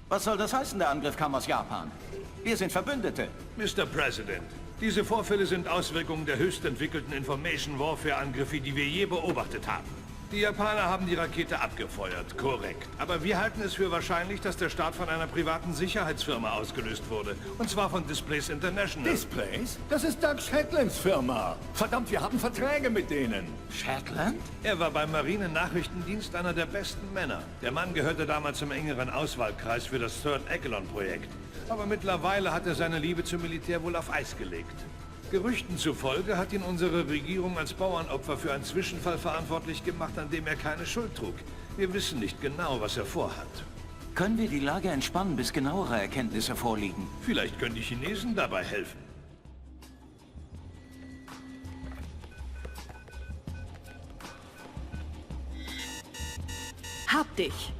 Was soll das heißen, der Angriff kam aus Japan? Wir sind Verbündete. Mr. President, diese Vorfälle sind Auswirkungen der höchst entwickelten Information Warfare-Angriffe, die wir je beobachtet haben. Die Japaner haben die Rakete abgefeuert, korrekt. Aber wir halten es für wahrscheinlich, dass der Start von einer privaten Sicherheitsfirma ausgelöst wurde. Und zwar von Displays International. Displays? Das ist Doug Shetlands Firma. Verdammt, wir haben Verträge mit denen. Shetland? Er war beim Marine-Nachrichtendienst einer der besten Männer. Der Mann gehörte damals zum engeren Auswahlkreis für das Third Echelon-Projekt. Aber mittlerweile hat er seine Liebe zum Militär wohl auf Eis gelegt. Gerüchten zufolge hat ihn unsere Regierung als Bauernopfer für einen Zwischenfall verantwortlich gemacht, an dem er keine Schuld trug. Wir wissen nicht genau, was er vorhat. Können wir die Lage entspannen, bis genauere Erkenntnisse vorliegen? Vielleicht können die Chinesen dabei helfen. Hab dich.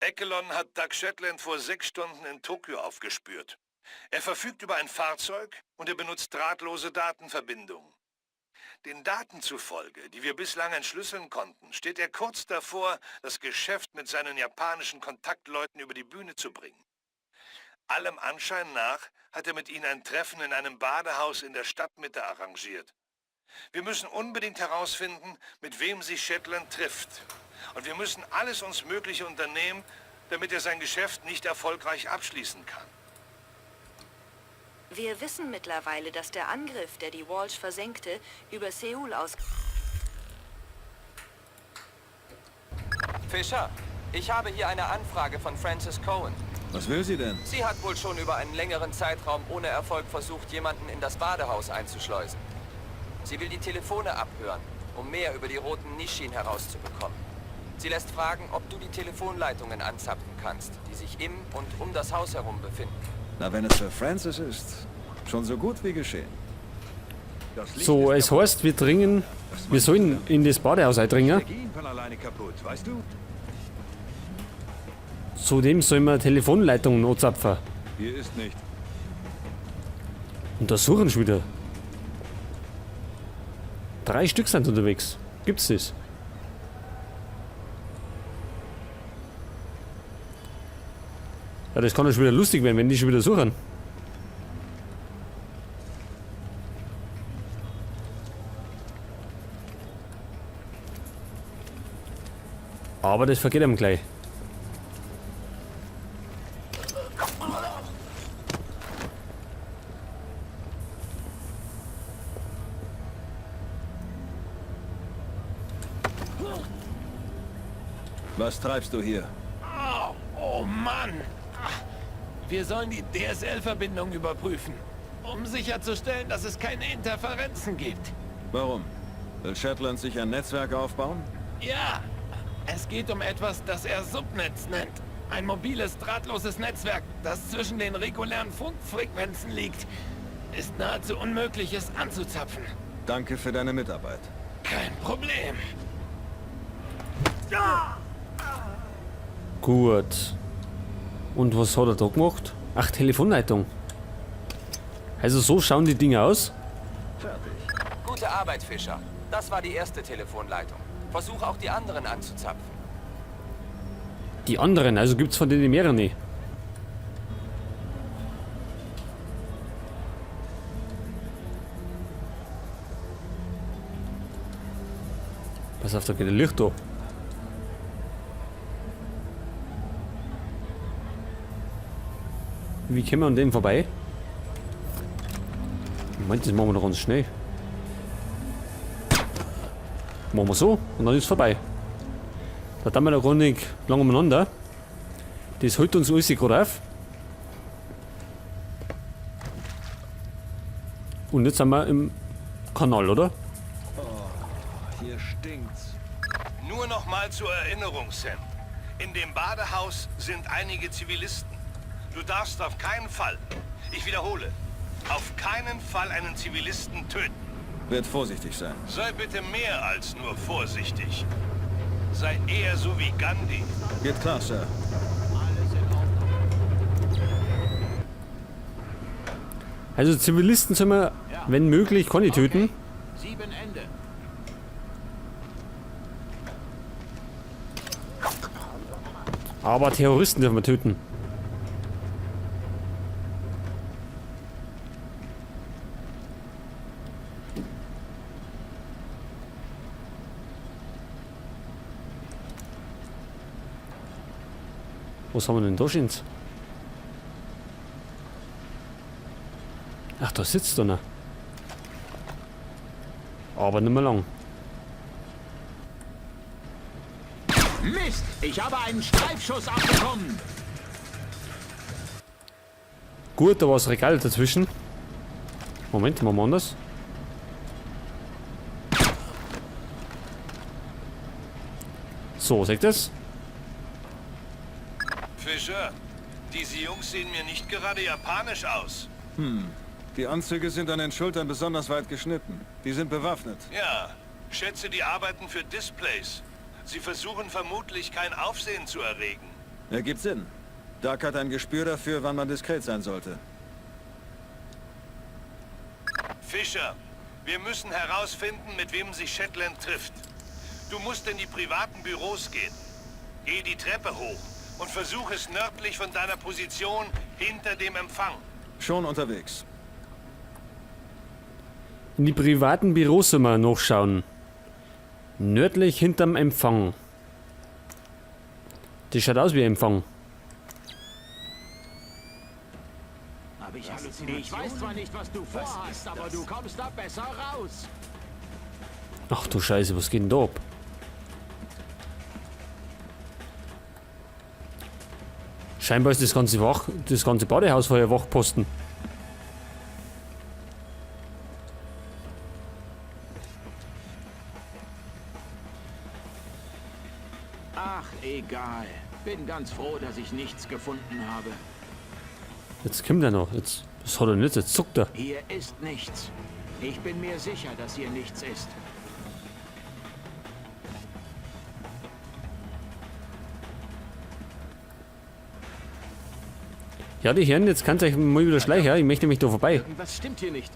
Echelon hat Doug Shetland vor 6 Stunden in Tokio aufgespürt. Er verfügt über ein Fahrzeug und er benutzt drahtlose Datenverbindungen. Den Daten zufolge, die wir bislang entschlüsseln konnten, steht er kurz davor, das Geschäft mit seinen japanischen Kontaktleuten über die Bühne zu bringen. Allem Anschein nach hat er mit ihnen ein Treffen in einem Badehaus in der Stadtmitte arrangiert. Wir müssen unbedingt herausfinden, mit wem sich Shetland trifft. Und wir müssen alles uns Mögliche unternehmen, damit er sein Geschäft nicht erfolgreich abschließen kann. Wir wissen mittlerweile, dass der Angriff, der die Walsh versenkte, über Seoul aus... Fischer, ich habe hier eine Anfrage von Frances Cohen. Was will sie denn? Sie hat wohl schon über einen längeren Zeitraum ohne Erfolg versucht, jemanden in das Badehaus einzuschleusen. Sie will die Telefone abhören, um mehr über die roten Nishin herauszubekommen. Sie lässt fragen, ob du die Telefonleitungen anzapfen kannst, die sich im und um das Haus herum befinden. Na, wenn es für Frances ist, schon so gut wie geschehen. So, es heißt, wir dringen, wir sollen in das Badehaus eindringen. Gehen von alleine kaputt, weißt du? Zudem sollen wir Telefonleitungen anzapfen. Hier ist nicht. Und da suchen schon wieder. 3 Stück sind unterwegs. Gibt's das? Ja, das kann ja schon wieder lustig werden, wenn die schon wieder suchen. Aber das vergeht ihm gleich. Was treibst du hier? Oh, oh Mann! Wir sollen die DSL-Verbindung überprüfen, um sicherzustellen, dass es keine Interferenzen gibt. Warum? Will Shetland sich ein Netzwerk aufbauen? Ja, es geht um etwas, das er Subnetz nennt. Ein mobiles, drahtloses Netzwerk, das zwischen den regulären Funkfrequenzen liegt. Ist nahezu unmöglich, es anzuzapfen. Danke für deine Mitarbeit. Kein Problem. Gut. Und was hat er da gemacht? Ach, Telefonleitung. Also so schauen die Dinge aus. Fertig. Gute Arbeit, Fischer. Das war die erste Telefonleitung. Versuch auch die anderen anzuzapfen. Die anderen? Also gibt's von denen mehrere? Pass auf, da geht ein Licht da. Wie kommen wir an dem vorbei? Moment, das machen wir doch ganz schnell. Machen wir so und dann ist es vorbei. Da tun wir da gar nicht lang umeinander. Das holt uns alles gerade auf. Und jetzt sind wir im Kanal, oder? Oh, hier stinkt's. Nur noch mal zur Erinnerung, Sam. In dem Badehaus sind einige Zivilisten. Du darfst auf keinen Fall, ich wiederhole, auf keinen Fall einen Zivilisten töten. Werd vorsichtig sein. Sei bitte mehr als nur vorsichtig. Sei eher so wie Gandhi. Geht klar, Sir. Also Zivilisten sollen wir, wenn möglich, keine töten. 7 Ende. Aber Terroristen dürfen wir töten. Was haben wir denn da schöns? Ach, da sitzt einer. Aber nicht mehr lang. Mist! Ich habe einen Streifschuss abbekommen! Gut, da war das Regal dazwischen. Moment, machen wir anders. So, seht das? Fischer, diese Jungs sehen mir nicht gerade japanisch aus. Die Anzüge sind an den Schultern besonders weit geschnitten. Die sind bewaffnet. Ja, schätze, die arbeiten für Displays. Sie versuchen vermutlich, kein Aufsehen zu erregen. Ergibt Sinn. Doug hat ein Gespür dafür, wann man diskret sein sollte. Fischer, wir müssen herausfinden, mit wem sich Shetland trifft. Du musst in die privaten Büros gehen. Geh die Treppe hoch und versuch es nördlich von deiner Position hinter dem Empfang. Schon unterwegs. In die privaten Büros soll man nachschauen. Nördlich hinterm Empfang. Das schaut aus wie Empfang. Habe ich Halluzinationen? Ich weiß zwar nicht, was du vorhast, aber du kommst da besser raus. Ach du Scheiße, was geht denn da ab? Scheinbar ist das ganze Badehaus vorher Wachposten. Ach, egal. Bin ganz froh, dass ich nichts gefunden habe. Jetzt kommt er noch. Jetzt, das hat er nicht, jetzt zuckt er. Hier ist nichts. Ich bin mir sicher, dass hier nichts ist. Ja, die Herren, jetzt kannst du euch mal wieder schleichen. Ich möchte mich da vorbei. Irgendwas stimmt hier nicht.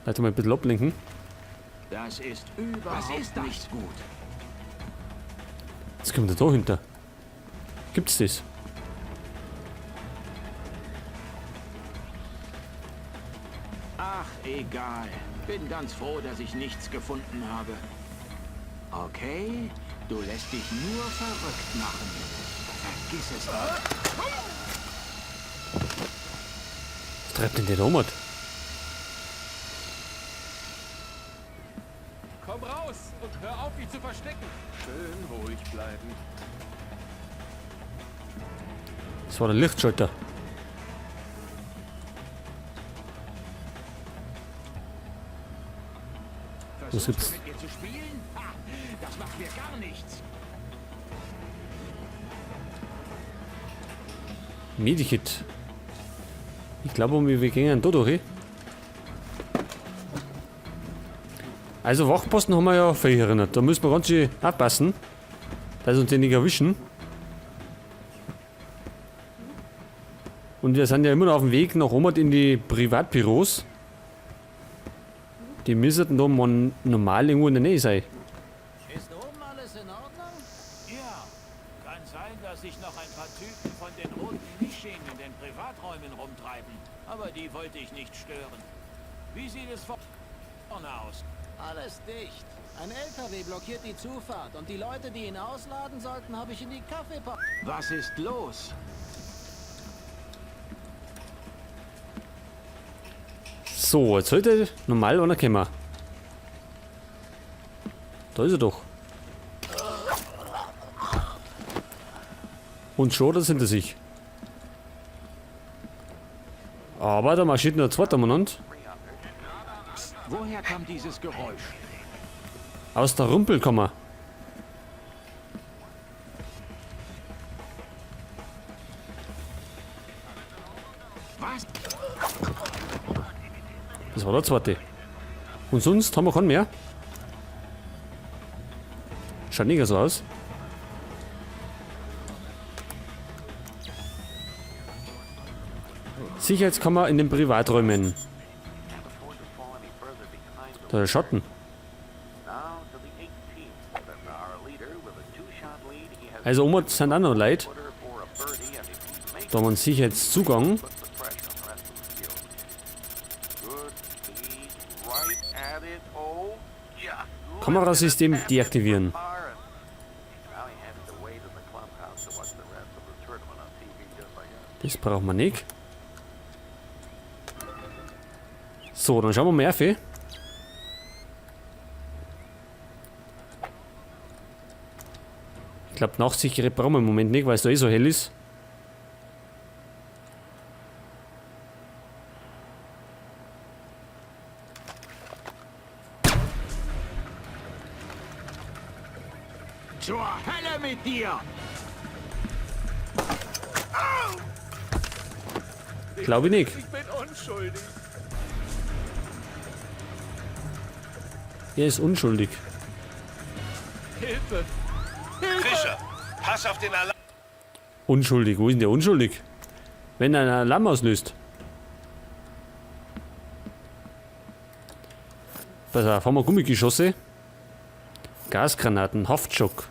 Leute, mal ein bisschen ablenken. Das ist überhaupt ist das? Nicht gut. Jetzt kommt er da hinter. Gibt's das? Ach, egal. Bin ganz froh, dass ich nichts gefunden habe. Okay, du lässt dich nur verrückt machen. Vergiss es. Was treibt denn der da um? Komm raus und hör auf, dich zu verstecken. Schön ruhig bleiben. Das war der Lichtschalter. Was Versuchst gibt's? du mit mir zu spielen? Ha, das macht mir gar nichts. Medikit. Ich glaube, wir gehen da durch. Also Wachposten haben wir ja viel erinnert. Da müssen wir ganz schön aufpassen, dass uns die nicht erwischen. Und wir sind ja immer noch auf dem Weg nach oben in die Privatbüros. Die müssten da mal normal irgendwo in der Nähe sein. Ist oben alles in Ordnung? Ja, kann sein, dass sich noch ein paar Typen von den roten Nishin in den Privaträumen rumtreiben. Aber die wollte ich nicht stören. Wie sieht es vorne aus? Alles dicht. Ein LKW blockiert die Zufahrt und die Leute, die ihn ausladen sollten, habe ich in die Kaffeepause. Was ist los? So, jetzt sollte normal einer kommen. Da ist er doch. Und schon, das hinter sich. Aber da marschiert noch ein zweiter umeinander. Woher kam dieses Geräusch? Aus der Rumpelkammer. Was? Das war der zweite. Und sonst haben wir keinen mehr. Schaut nicht so aus. Sicherheitskammer in den Privaträumen. Da ist Schatten. Also oben sind auch noch Leute. Da haben wir einen Sicherheitszugang. Kamerasystem deaktivieren. Das brauchen wir nicht. So, dann schauen wir mal auf. Ich glaube, Nachtsichtgerät brauchen wir im Moment nicht, weil es da eh so hell ist. Zur Hölle mit dir! Glaube ich nicht. Ich bin unschuldig. Er ist unschuldig. Hilfe! Fischer, pass auf den Alarm. Unschuldig? Wo ist denn der unschuldig? Wenn er einen Alarm auslöst. Pass auf, haben wir Gummigeschosse? Gasgranaten, Haftschock.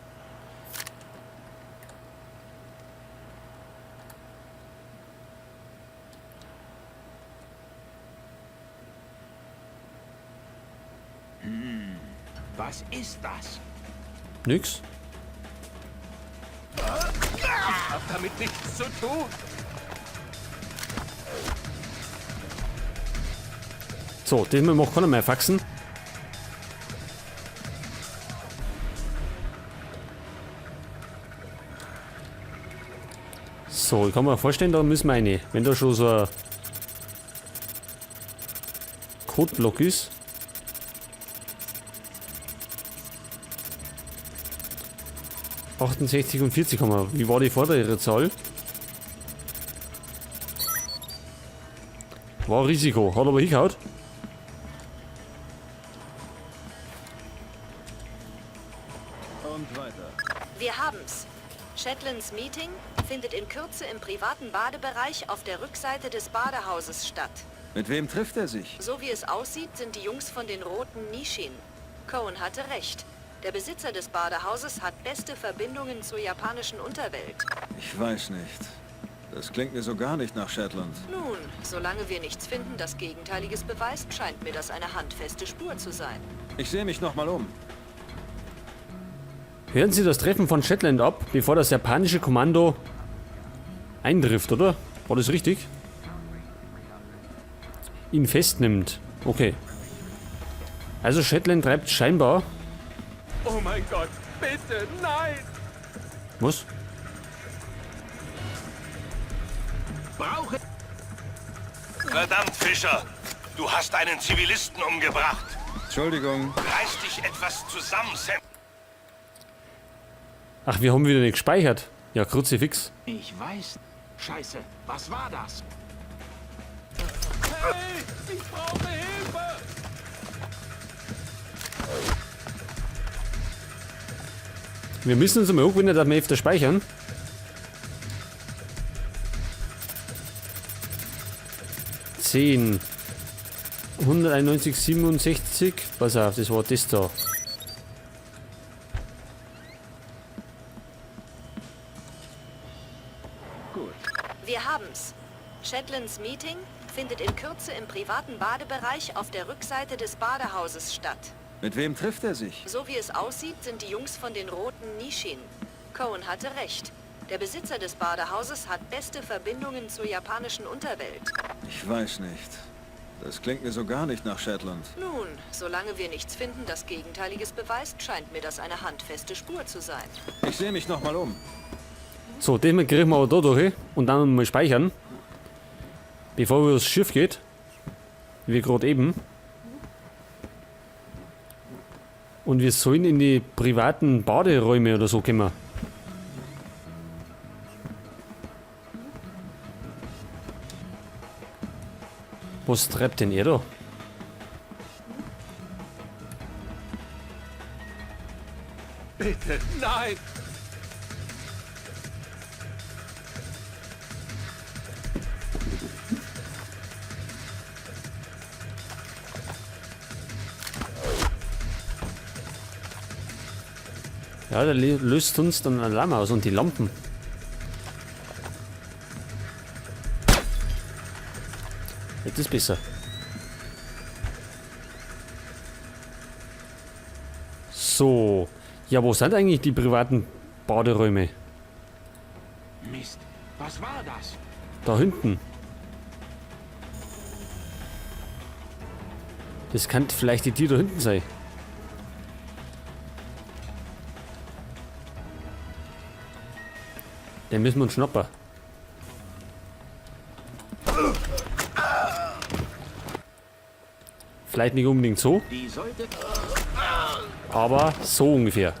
Was ist das? Nix. Ich hab damit nichts zu tun. So, diesmal macht keiner mehr Faxen. So, ich kann mir vorstellen, da müssen wir rein. Wenn da schon so ein Codeblock ist. 68 und 40 haben wir. Wie war die vordere Zahl? War Risiko, hat aber hingehauen. Und weiter. Wir haben's. Shetlands Meeting findet in Kürze im privaten Badebereich auf der Rückseite des Badehauses statt. Mit wem trifft er sich? So wie es aussieht, sind die Jungs von den Roten Nishin. Cohen hatte recht. Der Besitzer des Badehauses hat beste Verbindungen zur japanischen Unterwelt. Ich weiß nicht. Das klingt mir so gar nicht nach Shetland. Nun, solange wir nichts finden, das Gegenteiliges beweist, scheint mir das eine handfeste Spur zu sein. Ich sehe mich nochmal um. Hören Sie das Treffen von Shetland ab, bevor das japanische Kommando eintrifft, oder? War das richtig? Ihn festnimmt. Okay. Also Shetland treibt scheinbar... Oh mein Gott, bitte, nein! Was? Brauche... Verdammt, Fischer! Du hast einen Zivilisten umgebracht. Entschuldigung. Reiß dich etwas zusammen, Sam. Ach, wir haben wieder nicht gespeichert. Ja, Kruzifix. Ich weiß... Scheiße, was war das? Hey, ich brauche Hilfe! Wir müssen uns einmal angewöhnen, dass wir öfter speichern. 10. 191, 67. Pass auf, das war das da. Gut. Wir haben's. Shetlands Meeting findet in Kürze im privaten Badebereich auf der Rückseite des Badehauses statt. Mit wem trifft er sich? So wie es aussieht, sind die Jungs von den Roten Nishin. Cohen hatte recht. Der Besitzer des Badehauses hat beste Verbindungen zur japanischen Unterwelt. Ich weiß nicht. Das klingt mir so gar nicht nach Shetland. Nun, solange wir nichts finden, das Gegenteiliges beweist, scheint mir das eine handfeste Spur zu sein. Ich sehe mich nochmal um. So, diesmal kriegen wir aber da durch und dann mal speichern. Bevor das Schiff geht. Wie gerade eben. Und wir sollen in die privaten Baderäume oder so kommen. Was treibt denn er da? Bitte, nein! Ja, der löst uns dann Alarm aus und die Lampen. Jetzt ist besser. So. Ja, wo sind eigentlich die privaten Baderäume? Mist, was war das? Da hinten. Das kann vielleicht die Tür da hinten sein. Den müssen wir uns schnappen. Vielleicht nicht unbedingt so, aber so ungefähr.